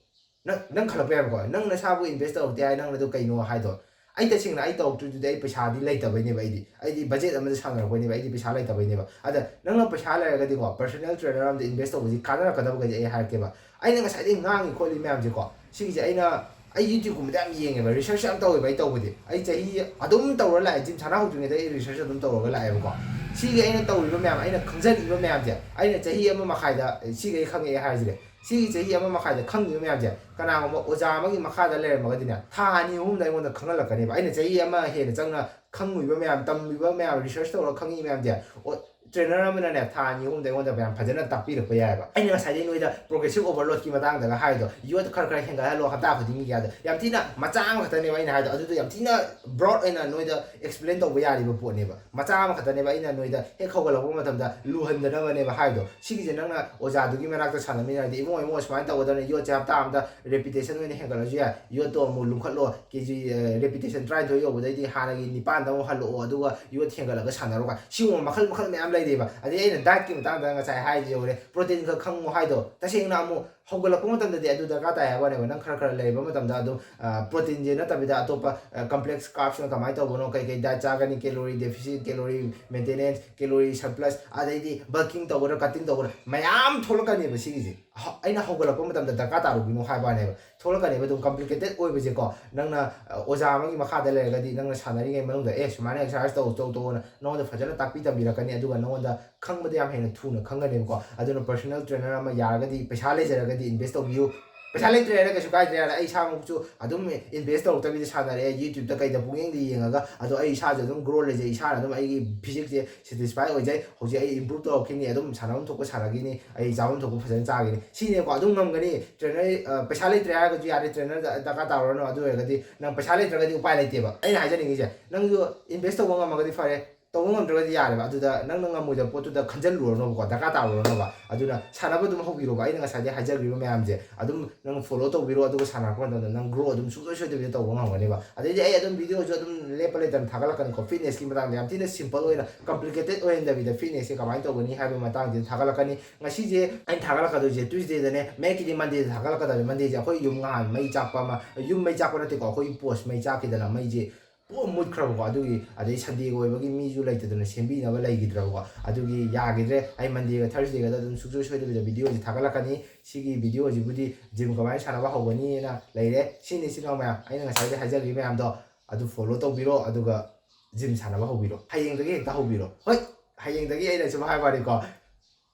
ꯅꯪ, ꯅꯪ ꯈꯜꯂꯛꯄ ꯌꯥꯏꯕꯀꯣ, ꯅꯪ ꯅꯁꯥꯕꯨ ꯏꯟꯚꯦꯁ ꯇꯧꯔꯛꯇꯦ ꯍꯥꯏ, ꯅꯪꯅ ꯑꯗꯨ ꯀꯩꯅꯣ ꯍꯥꯏꯗꯣ꯫ ꯑꯩ ꯇꯁꯦꯡꯅ ꯑꯩ ꯇꯧꯔꯛꯇ꯭ꯔꯤꯗꯨꯗꯤ ꯑꯩ ꯄꯩꯁꯥꯗꯤ ꯂꯩꯇꯕꯩꯅꯦꯕ꯫ ꯑꯩꯗꯤ, ꯑꯩꯗꯤ ꯕꯖꯦꯠ ꯑꯃꯗ ꯁꯥꯟꯅꯔꯛꯄꯩꯅꯦꯕ, ꯑꯩꯗꯤ ꯄꯩꯁꯥ ꯂꯩꯇꯕꯩꯅꯦꯕ꯫ ꯑꯗ ꯅꯪꯅ ꯄꯩꯁꯥ ꯂꯩꯔꯒꯗꯤꯀꯣ, ꯄꯔꯁꯣꯅꯦꯜ ꯇ꯭ꯔꯦꯅꯔ ꯑꯃꯗ ꯏꯟꯚꯦꯁ ꯇꯧꯕꯁꯤ ꯀꯥꯟꯅꯔꯛꯀꯗꯕꯈꯩꯗꯤ ꯑꯩ ꯍꯥꯏꯔꯛꯀꯦꯕ꯫ ꯑꯩꯅ ꯉꯁꯥꯏꯗꯩ ꯉꯥꯡꯉꯤ ꯈꯣꯠꯂꯤ ꯃꯌꯥꯝꯁꯦꯀꯣ, ꯁꯤꯒꯤꯁꯦ ꯑꯩꯅ, ꯑꯩ YouTubeꯀꯨꯝꯕꯗ ꯌꯥꯝ ꯌꯦꯡꯉꯦꯕ, ꯔꯤꯁꯔꯆ ꯌꯥꯝ ꯇꯧꯋꯦꯕ꯫ ꯑꯩ ꯇꯧꯕꯗꯤ ꯑꯩ ꯆꯍꯤ ꯑꯗꯨꯝ ꯇꯧꯔ ꯂꯥꯛꯑꯦ, ꯖꯤꯝ ꯁꯥꯟꯅ ꯍꯧꯗ꯭ꯔꯤꯉꯩꯗ ꯑꯩ ꯔꯤꯁꯔꯆ ꯑꯗꯨꯝ ꯇꯧꯔꯒ ꯂꯥꯛꯑꯦꯕꯀꯣ꯫ ꯁꯤꯒꯤ ꯑꯩꯅ ꯇꯧꯔꯤꯕ ꯃꯌꯥꯝ, ꯑꯩꯅ ꯈꯪꯖꯔꯤꯕ ꯃꯌꯥꯝꯁꯦ, ꯑꯩꯅ ꯆꯍꯤ ꯑꯃ ꯃꯈꯥꯏꯗ ꯁꯤꯒꯩ ꯈꯪꯉꯛꯑꯦ ꯍꯥꯏꯔꯤꯁꯤꯅꯦ꯫ ꯁꯤꯒꯤ ꯆꯍꯤ ꯑꯃ ꯃꯈꯥꯏꯗ ꯈꯪꯉꯤꯕ ꯃꯌꯥꯝꯁꯦ, ꯀꯅꯥꯒꯨꯝꯕ ꯑꯣꯖꯥ ꯑꯃꯒꯤ ꯃꯈꯥꯗ ꯂꯩꯔꯝꯃꯒꯗꯤꯅꯦ, ꯊꯥ ꯑꯅꯤ ꯑꯍꯨꯝꯗ ꯑꯩꯉꯣꯟꯗ ꯈꯪꯍꯜꯂꯛꯀꯅꯦꯕ꯫ ꯑꯩꯅ ꯆꯍꯤ ꯑꯃ ꯍꯦꯟꯅ ꯆꯪꯅ ꯈꯪꯉꯨꯏꯕ ꯃꯌꯥꯝ, ꯇꯝꯃꯨꯏꯕ ꯃꯌꯥꯝ, ꯔꯤꯁꯔꯆ ꯇꯧꯔꯒ ꯈꯪꯉꯤ ꯃꯌꯥꯝꯁꯦ, ꯑꯣ, ꯇ꯭ꯔꯦꯅꯔ ꯑꯃꯅꯅꯦ ꯊꯥ ꯑꯅꯤ ꯑꯍꯨꯝꯗ ꯑꯩꯉꯣꯟꯗ ꯃꯌꯥꯝ ꯐꯖꯅ ꯇꯥꯛꯄꯤꯔꯛꯄ ꯌꯥꯏꯑꯕ꯫ ꯑꯩꯅ ꯉꯁꯥꯏꯗꯩ ꯅꯣꯏꯗ progressive overloadꯀꯤ ꯃꯇꯥꯡꯗꯒ ꯍꯥꯏꯗꯣ, ꯌꯣꯠ ꯈꯔ ꯈꯔ ꯍꯦꯟꯒꯠꯍꯜꯂꯣ ꯍꯞꯇꯥ ꯈꯨꯗꯤꯡꯒꯤ ꯍꯥꯏꯗꯣ, ꯌꯥꯝ ꯊꯤꯅ ꯃꯆꯥ ꯑꯃꯈꯛꯇꯅꯦꯕ ꯑꯩꯅ ꯍꯥꯏꯗꯣ꯫ ꯑꯗꯨꯗꯣ ꯌꯥꯝ ꯊꯤꯅ broad ꯑꯣꯏꯅ ꯅꯣꯏꯗ explain ꯇꯧꯕ ꯌꯥꯔꯤꯕ ꯄꯣꯠꯅꯦꯕ꯫ ꯃꯆꯥ ꯑꯃꯈꯛꯇꯅꯦꯕ ꯑꯩꯅ ꯅꯣꯏꯗ ꯍꯦꯛ ꯍꯧꯒꯠꯂꯛꯄ ꯃꯇꯝꯗ ꯂꯨꯍꯟꯗꯅꯕꯅꯦꯕ ꯍꯥꯏꯗꯣ꯫ ꯁꯤꯒꯤꯁꯦ ꯅꯪꯅ ꯑꯣꯖꯥꯗꯨꯒꯤ ꯃꯅꯥꯛꯇ ꯁꯥꯟꯅꯃꯤꯟꯅꯔꯗꯤ, "ꯏꯕꯨꯡꯉꯣ, ꯏꯕꯨꯡꯉꯣ, ꯁꯨꯃꯥꯏꯅ ꯇꯧꯒꯗꯕꯅꯤ, ꯌꯣꯠꯁꯦ ꯍꯞꯇꯥ ꯑꯃꯗ repetition ꯑꯣꯏꯅ ꯍꯦꯟꯒꯠꯂꯁꯨ ꯌꯥꯏ, ꯌꯣꯠꯇꯣ ꯑꯃꯨꯛ ꯂꯨꯝꯈꯠꯂꯣ, ꯀꯦ ꯖꯤ repetition ꯇꯔꯥꯅꯤꯊꯣꯏ ꯌꯧꯕꯗꯩꯗꯤ ꯍꯥꯟꯅꯒꯤ ꯅꯤꯄꯥꯟꯗ ꯑꯃꯨꯛ ꯍꯜꯂꯛꯑꯣ, ꯑꯗꯨꯒ ꯌꯣꯠ ꯍꯦꯟꯒꯠꯂꯒ ꯁꯥꯟꯅꯔꯣ" ꯀꯥꯏ꯫ ꯁꯤꯒꯨꯝꯕ ꯃꯈꯜ ꯃꯈꯜ ꯃꯌꯥꯝ ꯂꯩꯔꯤꯕ꯫ ꯑꯗꯩ ꯑꯩꯅ dietꯀꯤ ꯃꯇꯥꯡꯗ ꯉꯁꯥꯏ ꯍꯥꯏꯔꯤꯁꯦ ꯌꯧꯔꯦ, protein ꯈꯛ ꯈꯪꯉꯣ ꯍꯥꯏꯗꯣ꯫ ꯇꯁꯦꯡꯅ ꯑꯃꯨꯛ ꯍꯧꯒꯠꯂꯛꯄ ꯃꯇꯝꯗꯗꯤ ꯑꯗꯨ ꯗꯔꯀꯥꯔ ꯇꯥꯏ ꯍꯥꯏꯕ ꯋꯥꯅꯦꯕ꯫ ꯅꯪ ꯈꯔ ꯈꯔ ꯂꯩꯔꯕ ꯃꯇꯝꯗ ꯑꯗꯨꯝ, ꯑ, proteinꯁꯦ ꯅꯠꯇꯕꯤꯗ ꯑꯇꯣꯞꯄ, ꯑ, complex carbsꯅ ꯀꯃꯥꯏꯅ ꯇꯧꯕꯅꯣ, ꯀꯩ ꯀꯩ diet ꯆꯥꯒꯅꯤ, calorie deficit, calorie maintenance, calorie surplus, ꯑꯗꯩꯗꯤ bulking ꯇꯧꯒꯗ꯭ꯔꯥ, cutting ꯇꯧꯒꯗ꯭ꯔꯥ, ꯃꯌꯥꯝ ꯊꯣꯛꯂꯛꯀꯅꯦꯕ ꯁꯤꯒꯤꯁꯦ꯫ ꯍ-, ꯑꯩꯅ ꯍꯧꯒꯠꯂꯛꯄ ꯃꯇꯝꯗ ꯗꯔꯀꯥꯔ ꯇꯥꯔꯨꯒꯤꯅꯣ ꯍꯥꯏꯕ ꯋꯥꯅꯦꯕ꯫ ꯊꯣꯛꯂꯛꯀꯅꯦꯕ ꯑꯗꯨꯝ complicated ꯑꯣꯏꯕꯁꯦꯀꯣ꯫ ꯅꯪꯅ, ꯑ, ꯑꯣꯖꯥ ꯑꯃꯒꯤ ꯃꯈꯥꯗ ꯂꯩꯔꯒꯗꯤ ꯅꯪꯅ ꯁꯥꯟꯅꯔꯤꯉꯩ ꯃꯅꯨꯡꯗ, "ꯑꯦ, ꯁꯨꯃꯥꯏꯅ exercise ꯇꯧ, ꯇꯧ, ꯇꯧꯑꯣꯅ" ꯅꯉꯣꯟꯗ ꯐꯖꯅ ꯇꯥꯛꯄꯤ ꯇꯝꯕꯤꯔꯛꯀꯅꯤ꯫ ꯑꯗꯨꯒ ꯅꯉꯣꯟꯗ ꯈꯪꯕꯗ ꯌꯥꯝ ꯍꯦꯟꯅ ꯊꯨꯅ ꯈꯪꯒꯅꯦꯕꯀꯣ꯫ ꯑꯗꯨꯅ personal trainer ꯑꯃ ꯌꯥꯔꯒꯗꯤ, ꯄꯩꯁꯥ ꯂꯩꯖꯔꯒꯗꯤ invest ꯇꯧꯕꯤꯌꯨ꯫ ꯄꯩꯁꯥ ꯂꯩꯇ꯭ꯔꯦ ꯍꯥꯏꯔ ꯀꯩꯁꯨ ꯀꯥꯏꯗ꯭ꯔꯦ ꯍꯥꯏꯔ, ꯑꯩ ꯏꯁꯥꯃꯛꯁꯨ ꯑꯗꯨꯝ invest ꯇꯧꯔꯛꯇꯕꯤꯗ ꯁꯥꯟꯅꯔꯛꯑꯦ꯫ YouTubeꯇ ꯀꯩꯗ ꯄꯨꯡꯌꯦꯡꯗ ꯌꯦꯡꯉꯒ, ꯑꯗꯣ ꯑꯩ ꯏꯁꯥꯁꯨ ꯑꯗꯨꯝ grow ꯂꯩꯖꯩ, ꯏꯁꯥꯅ ꯑꯗꯨꯝ ꯑꯩꯒꯤ physiqueꯁꯦ satisfy ꯑꯣꯏꯖꯩ꯫ ꯍꯧꯖꯤꯛ ꯑꯩ improve ꯇꯧꯔꯛꯈꯤꯅꯤ, ꯑꯗꯨꯝ ꯁꯥꯟꯅꯐꯝ ꯊꯣꯛꯄ ꯁꯥꯟꯅꯈꯤꯅꯤ, ꯑꯩ ꯆꯥꯐꯝ ꯊꯣꯛꯄ ꯐꯖꯅ ꯆꯥꯈꯤꯅꯤ꯫ ꯁꯤꯅꯦꯀꯣ, ꯑꯗꯨꯝ ꯉꯝꯒꯅꯤ꯫ Trainer, ꯑ, ꯄꯩꯁꯥ ꯂꯩꯇ꯭ꯔꯦ ꯍꯥꯏꯔꯒꯁꯨ ꯌꯥꯔꯦ, trainer ꯗ-, ꯗꯔꯀꯥꯔ ꯇꯥꯔꯨꯔꯅꯨ꯫ ꯑꯗꯨ ꯑꯣꯏꯔꯒꯗꯤ ꯅꯪ ꯄꯩꯁꯥ ꯂꯩꯇ꯭ꯔꯒꯗꯤ ꯎꯄꯥꯏ ꯂꯩꯇꯦꯕ꯫ ꯑꯩꯅ ꯍꯥꯏꯖꯅꯤꯡꯉꯤꯁꯦ, ꯅꯪꯁꯨ invest ꯇꯧꯕ ꯉꯝꯃꯒꯗꯤ ꯐꯔꯦ, ꯇꯧꯕ ꯉꯝꯗ꯭ꯔꯒꯗꯤ ꯌꯥꯔꯦꯕ꯫ ꯑꯗꯨꯗ ꯅꯪꯅ ꯉꯝꯃꯣꯏꯗꯕ ꯄꯣꯠꯇꯨꯗ ꯈꯟꯖꯜꯂꯨꯔꯅꯣꯕꯀꯣ, ꯗꯔꯀꯥꯔ ꯇꯥꯔꯨꯔꯅꯣꯕ꯫ ꯑꯗꯨꯅ ꯁꯥꯟꯅꯕ ꯑꯗꯨꯝ ꯍꯧꯕꯤꯔꯣꯕ, ꯑꯩꯅ ꯉꯁꯥꯏꯗꯩ ꯍꯥꯏꯖꯈ꯭ꯔꯤꯕ ꯃꯌꯥꯝꯁꯦ ꯑꯗꯨꯝ ꯅꯪ follow ꯇꯧꯕꯤꯔꯣ, ꯑꯗꯨꯒ ꯁꯥꯟꯅꯔꯛꯄ ꯃꯇꯝꯗ ꯅꯪ grow ꯑꯗꯨꯝ ꯁꯨꯡꯁꯣꯏ ꯁꯣꯏꯗꯕꯤꯗ ꯇꯧꯕ ꯉꯝꯒꯅꯦꯕ꯫ ꯑꯗꯩꯗꯤ ꯑꯩ ꯑꯗꯨꯝ videoꯁꯨ ꯑꯗꯨꯝ ꯂꯦꯞꯄ ꯂꯩꯇꯅ ꯊꯥꯒꯠꯂꯛꯀꯅꯤꯀꯣ, fitnessꯀꯤ ꯃꯇꯥꯡꯗ ꯌꯥꯝ ꯊꯤꯅ simple ꯑꯣꯏꯅ, complicated ꯑꯣꯏꯍꯟꯗꯕꯤꯗ fitnessꯁꯦ ꯀꯃꯥꯏꯅ ꯇꯧꯒꯅꯤ ꯍꯥꯏꯕꯒꯤ ꯃꯇꯥꯡꯁꯤꯗ ꯊꯥꯒꯠꯂꯛꯀꯅꯤ꯫ ꯉꯁꯤꯁꯦ ꯑꯩꯅ ꯊꯥꯒꯠꯂꯛꯀꯗꯣꯏꯁꯦ Tuesdayꯗꯅꯦ, ꯃꯦꯠꯀꯤꯗꯤ Mondayꯗ ꯊꯥꯒꯠꯂꯛꯀꯗꯕꯅꯤ꯫ Mondayꯁꯦ ꯑꯩꯈꯣꯏ ꯌꯨꯝ ꯉꯍꯥꯟ ꯃꯩ ꯆꯥꯛꯄ ꯑꯃ, ꯌꯨꯝ ꯃꯩ ꯆꯥꯛꯄ ꯅꯠꯇꯦꯀꯣ, ꯑꯩꯈꯣꯏꯒꯤ post ꯃꯩ ꯆꯥꯛꯈꯤꯗꯅ ꯃꯩꯁꯦ ꯄꯨꯝ ꯃꯨꯠꯈ꯭ꯔꯕꯀꯣ꯫ ꯑꯗꯨꯒꯤ, ꯑꯗꯩ Sundayꯒ ꯑꯣꯏꯕꯒꯤ ꯃꯤꯁꯨ ꯂꯩꯇꯗꯅ ꯁꯦꯝꯕꯤꯅꯕ ꯂꯩꯈꯤꯗ꯭ꯔꯕꯀꯣ꯫ ꯑꯗꯨꯒꯤ ꯌꯥꯈꯤꯗ꯭ꯔꯦ꯫ ꯑꯩ Mondayꯒ Thursdayꯒꯗ ꯑꯗꯨꯝ ꯁꯨꯡꯁꯣꯏ ꯁꯣꯏꯗꯕꯤꯗ videoꯁꯤ ꯊꯥꯒꯠꯂꯛꯀꯅꯤ꯫ ꯁꯤꯒꯤ videoꯁꯤꯕꯨꯗꯤ gym ꯀꯃꯥꯏꯅ ꯁꯥꯟꯅꯕ ꯍꯧꯒꯅꯤꯅ ꯂꯩꯔꯦ꯫ ꯁꯤꯅꯤ, ꯏꯆꯤꯟ ꯏꯅꯥꯎ ꯃꯌꯥꯝ, ꯑꯩꯅ ꯉꯁꯥꯏꯗꯩ ꯍꯥꯏꯖꯈ꯭ꯔꯤ ꯃꯌꯥꯝꯗꯣ, ꯑꯗꯨ follow ꯇꯧꯕꯤꯔꯣ, ꯑꯗꯨꯒ gym ꯁꯥꯟꯅꯕ ꯍꯧꯕꯤꯔꯣ꯫ ꯍꯌꯦꯡꯗꯒꯤ ꯍꯦꯛꯇ ꯍꯧꯕꯤꯔꯣ꯫ ꯍꯣꯏ, ꯍꯌꯦꯡꯗꯒꯤ ꯑꯩꯅ ꯁꯨꯝ ꯍꯥꯏꯕ ꯋꯥꯅꯤꯀꯣ,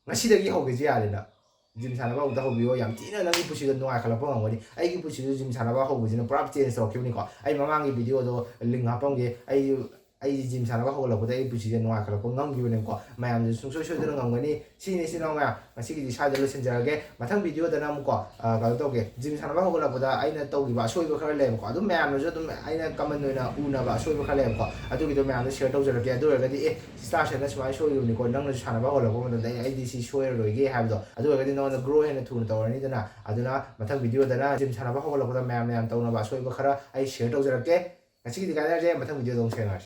ꯉꯁꯤꯗꯒꯤ ꯍꯧꯒꯦꯁꯨ ꯌꯥꯔꯦꯅ꯫ Gym ꯁꯥꯟꯅꯕ ꯑꯃꯨꯛꯇ ꯍꯧꯕꯤꯌꯣ, ꯌꯥꯝ ꯊꯤꯅ ꯅꯪꯒꯤ ꯄꯨꯟꯁꯤꯗ ꯅꯨꯡꯉꯥꯏꯈꯠꯂꯛꯄ ꯉꯝꯒꯅꯤ꯫ ꯑꯩꯒꯤ ꯄꯨꯟꯁꯤꯗ gym ꯁꯥꯟꯅꯕ ꯍꯧꯕꯁꯤꯅ ꯄꯨꯔꯥ change ꯇꯧꯔꯛꯈꯤꯕꯅꯤꯀꯣ꯫ ꯑꯩ ꯃꯃꯥꯡꯒꯤ videoꯗꯣ link ꯍꯥꯞꯄꯝꯒꯦ꯫ ꯑꯩ, ꯑꯩꯁꯦ ꯖꯤꯝ ꯁꯥꯟꯅꯕ ꯍꯧꯒꯠꯂꯛꯄꯗ ꯑꯩ ꯄꯨꯟꯁꯤꯁꯦ ꯅꯨꯡꯉꯥꯏꯈꯠꯂꯛꯄ ꯉꯝꯈꯤꯕꯅꯦꯕꯀꯣ꯫ ꯃꯌꯥꯝꯁꯨ ꯁꯨꯡꯁꯣꯏ ꯁꯣꯏꯗꯅ ꯉꯝꯒꯅꯤ꯫ ꯁꯤꯅꯤ ꯏꯆꯤꯟ ꯏꯅꯥꯎ ꯃꯌꯥꯝ, ꯉꯁꯤꯒꯤꯗꯤ ꯁ꯭ꯋꯥꯏꯗ ꯂꯣꯏꯁꯤꯟꯖꯔꯒꯦ꯫ ꯃꯊꯪ ꯚꯤꯗꯤꯑꯣꯗꯅ ꯑꯃꯨꯛꯀꯣ ꯑ, ꯀꯩꯅꯣ ꯇꯧꯒꯦ, ꯖꯤꯝ ꯁꯥꯟꯅꯕ ꯍꯧꯒꯠꯂꯛꯄꯗ ꯑꯩꯅ ꯇꯧꯈꯤꯕ ꯑꯁꯣꯏꯕ ꯈꯔ ꯂꯩꯌꯦꯕꯀꯣ꯫ ꯑꯗꯨꯝ ꯃꯌꯥꯝꯅꯁꯨ ꯑꯗꯨꯝ ꯑꯩꯅ ꯀꯃꯟ ꯑꯣꯏꯅ ꯎꯅꯕ ꯑꯁꯣꯏꯕ ꯈꯔ ꯂꯩꯌꯦꯕꯀꯣ꯫ ꯑꯗꯨꯒꯤꯗꯣ ꯃꯌꯥꯝꯗ ꯁꯤꯌꯔ ꯇꯧꯖꯔꯛꯀꯦ꯫ ꯑꯗꯨ ꯑꯣꯏꯔꯒꯗꯤ ꯑꯦ, ꯁꯤꯁꯇꯔꯁꯦꯅ ꯁꯨꯃꯥꯏꯅ ꯁꯣꯏꯈꯤꯕꯅꯤꯀꯣ, ꯅꯪꯅꯁꯨ ꯁꯥꯟꯅꯕ ꯍꯧꯒꯠꯂꯛꯄ ꯃꯇꯝꯗ ꯑꯩ ꯑꯩꯗꯤ ꯁꯤ ꯁꯣꯏꯔꯔꯣꯏꯒꯦ ꯍꯥꯏꯕꯗꯣ, ꯑꯗꯨ ꯑꯣꯏꯔꯒꯗꯤ ꯅꯉꯣꯟꯗ ꯒ꯭ꯔꯣ ꯍꯦꯟꯅ ꯊꯨꯅ ꯇꯧꯔꯅꯤꯗꯅ꯫ ꯑꯗꯨꯅ ꯃꯊꯪ ꯚꯤꯗꯤꯑꯣꯗꯅ ꯖꯤꯝ ꯁꯥꯟꯅꯕ ꯍꯧꯒꯠꯂꯛꯄꯗ ꯃꯌꯥꯝ ꯃꯌꯥꯝ ꯇꯧꯅꯕ ꯑꯁꯣꯏꯕ ꯈꯔ ꯑꯩ ꯁꯤꯌꯔ ꯇꯧꯖꯔꯛꯀꯦ꯫ ꯉꯁꯤꯒꯤꯗꯤ ꯀꯥꯏꯅꯔꯁꯦ, ꯃꯊꯪ ꯚꯤꯗꯤꯑꯣꯗ ꯑꯃꯨꯛ ꯊꯦꯡꯅꯔꯁꯦ꯫